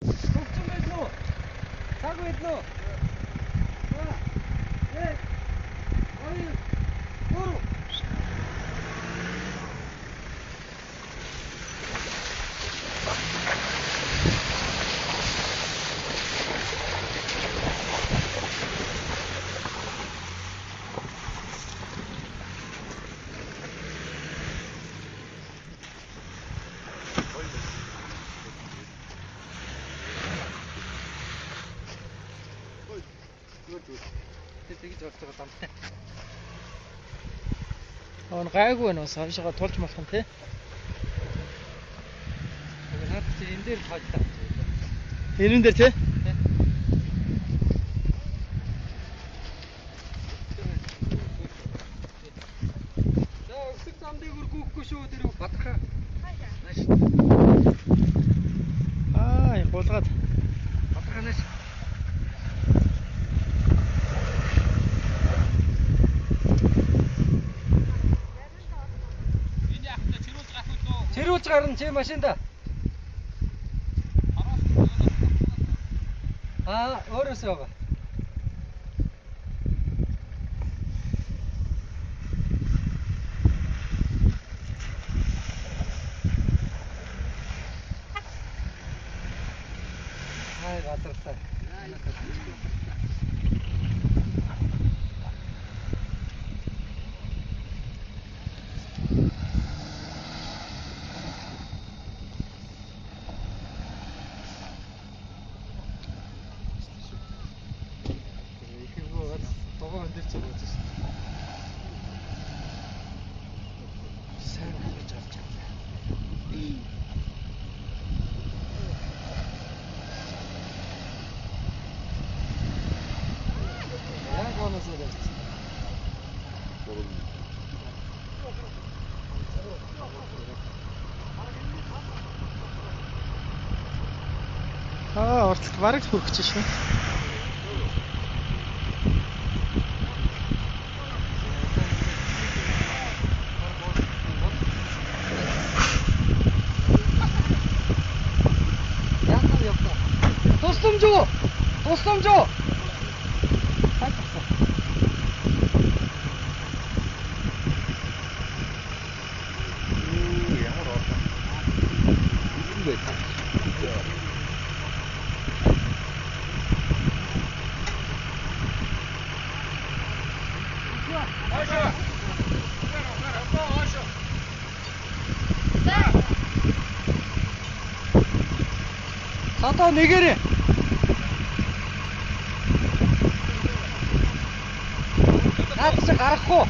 Төвчин байлгүй үү? Цаг байлгүй үү? 1 2 3. Тэр тэгж орж байгаа замтай. Аа гайгүй байна бас хавшаага тулж болох юм те. Наад чи энэ дээр л хожлаа. Энэ дээр те. За өсөг зам дээгүүр гүйхгүй шүү тэр бадрахаа. Нааш. Аа гулгаад. Бадрахаа нааш. Чирүүлж гарна чи машинда. Аа өөрөөсөө байгаа. Хай гадарлаа. Догоо өндөр ч болж шээ. Сайн хийж авч чадлаа. Яг оноосоо явчихсан. Аа ортлох бараг хүрэх гэж шүү. Тусламж уу? Тусламж уу? Ямар орхон. Юм бэ? Садаа нэгээрээ. Наад чи гарахгүй.